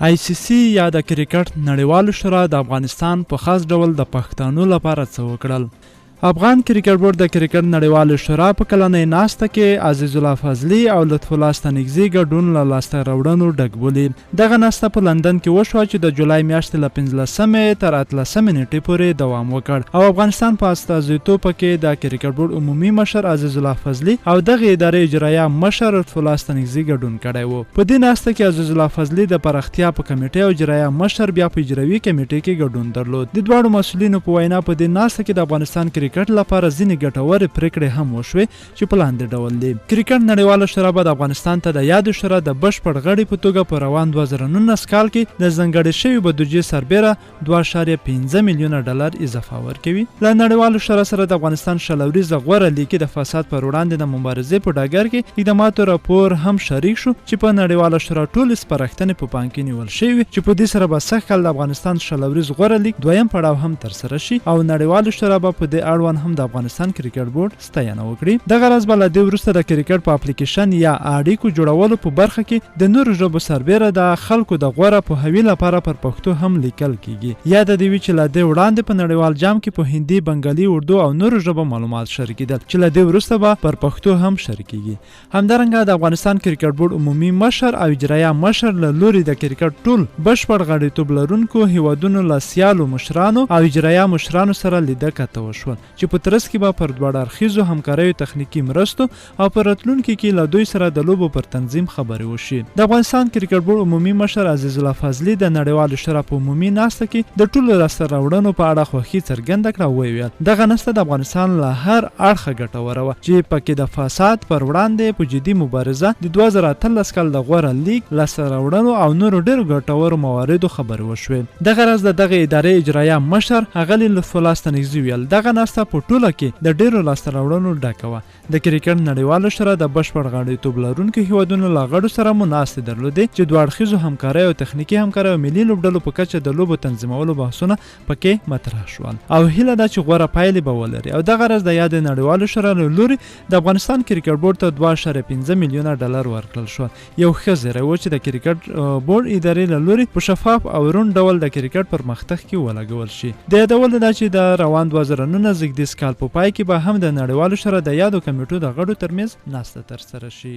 آی سي سي یا د کرکټ نړیوالې شورا د افغانستان په خاص ډول د پښتنو لپاره څه وکړل؟ افغان کرکټ بورډ د کرکټ نړیوالې شورا په کلنۍ ناسته کې عزیز الله فضلي او لطف الله ستانکزي ګډون له لاسته راوړنو ډک بولي. دغه ناسته په لندن کې وشوه چې د جولای میاشتې له پنځلسمې تر اتلسمې نېټې پورې دوام وکړ او افغانستان په استازیتوب پکې د کرکټ بورډ عمومي مشر عزیز الله فضلي او دغې ادارې اجرایه مشر لطف الله ستانکزي ګډون کړی و. په دې ناسته کې عزیزالله فضلي د پراختیا په کمېټۍ او اجرایه مشر بیا په اجروي کمېټې کې ګډون درلود. د دواړو مسؤلینو په وینا په دې ناسته کې د افغانستان کرکټ لپاره ځینې ګټورې پرېکړې هم وشوې چې په لاندې ډول دي. کرکټ نړیواله شورا به د افغانستان ته د یادې شورا د بشپړ غړي په توګه په روان 2019 کال کې د ځانګړې شوې بودجې سربېره 2.5 میلیونه ډالر اضافه ورکوي. له نړیوالو شورا سره د افغانستان 20 اوریزه غوره لیکې د فساد پر وړاندې د مبارزې په ډګر کې اقداماتو راپور هم شریک شو چې په نړیواله شورا ټولې سپارښتنې په پام کې نیول شوې وې چې په دې سره به سږ کال د افغانستان 20 اوریز غوره لیک دویم پړاو هم ترسره شي او نړیوالې شورا به په دې اړوند هم د افغانستان کرکټ بورډ ستاینه وکړي. دغه راز به له دې وروسته د کرکټ په اپلیکیشن یا اړیکو جوړولو په برخه کې د نورو ژبو سربېره د خلکو د غوره پوهاوي لپاره پر پښتو هم لیکل کېږي. یاده دې وي چې له دې وړاندې په نړیوال جام کې په هندي، بنګالي، اردو او نورو ژبو معلومات شریکېدل چې له دې وروسته به پر پښتو هم شریکېږي. همدارنګه د افغانستان کرکټ بورډ عمومي مشر او اجرایه مشر له لوري د کرکټ ټول بشپړ غړیتوب لرونکو هېوادونو له سیالو مشرانو او اجرایه مشرانو سره لیده کاته وشول. چې په ترڅ کې به پر دواړه اړخیزو همکاریو تخنیکي مرستو او په راتلونکي کې له دوی سره د لوبو پر تنظیم خبرې وشي. د افغانستان کرکټ بورډ عمومي مشر عزیزالله فضلي د نړیوالې شورا په عمومي ناسته کې د ټولو لاسته راوړنو په اړه خوښي څرګنده کړه او ویې ویل، دغه ناسته د افغانستان له هر اړخه ګټوره وه چې په کې د فساد پر وړاندې په جدي مبارزه، د 2018 کال د غوره لیګ لاسته راوړنو او نورو ډېرو ګټورو مواردو خبرې وشوې. دغه راز د دغې ادارې اجرایه مشر ښاغلي لطف الله ستانکزي ویل، دغه ناسته په ټوله کې د ډېرو لاسته راوړنو ډکه وه. د کرکټ نړیواله شورا د بشپړ غړیتوب لرونکو هېوادونو له غړو سره مو ناستې درلودې چې دوه اړخیزو همکاریو او تخنیکي همکاریو او ملي لوبډلو په کچه د لوبو تنظیمولو بحثونه په کې مطرح شول او هیله ده چې غوره پایلې به ولري او دغه راز د یادې نړیوالې شورا له لوري د افغانستان کرکټ بورډ ته 2.5 میلیونه ډالر ورکړل شول. یو ښه زیری و چې د کرکټ بورډ ادارې له لوري په شفاف او روڼ ډول د کرکټ پرمختګ کې ولګول شي. د یادولو ده چې د روان 2019 زیږدیز کال په پای کې به هم د نړیوالو شورا د یادو کمیټو د غړو ترمنځ ناسته ترسره شي.